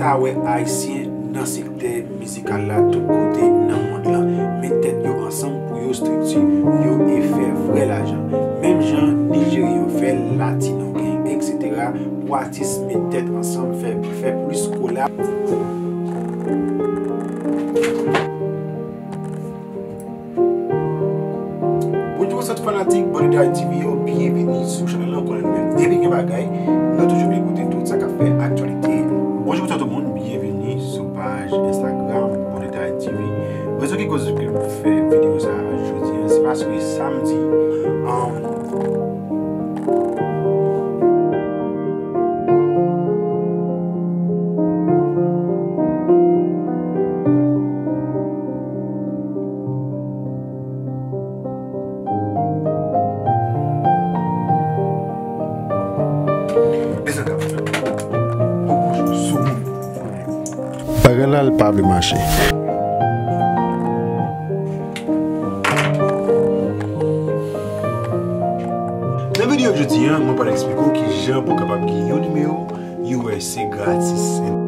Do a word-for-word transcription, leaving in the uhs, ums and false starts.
Ka wè Ayisyen nan sektè mizikal la tout kote nan mond lan met tèt yo ansanm pou yo estrikti yo e fè vrè lajan. Menm jan Nijeryen yo fè, Latino Gang, et cetera, pou atis met tèt ansanm, fè, fè plis kolab. Bonjou, bonsoir tout fanatik Border Diary T V yo, byenveni sou chanèl la, ou konnen nou menm. Depi gen bagay, nou toujou vin pote tout sa k ap fè aktyalite. Bonjou, bonsoir tout moun, byenveni sou paj Instagram Border Diary T V. Rezon ki koz ke m fè videyo sa a jodi a, se paske samdi, um, Bagay la, l pa vle mache. Nan videyo jodi a, mwen pral eksplike w kijan pou w kapab gen yon nimewo U S A gratis.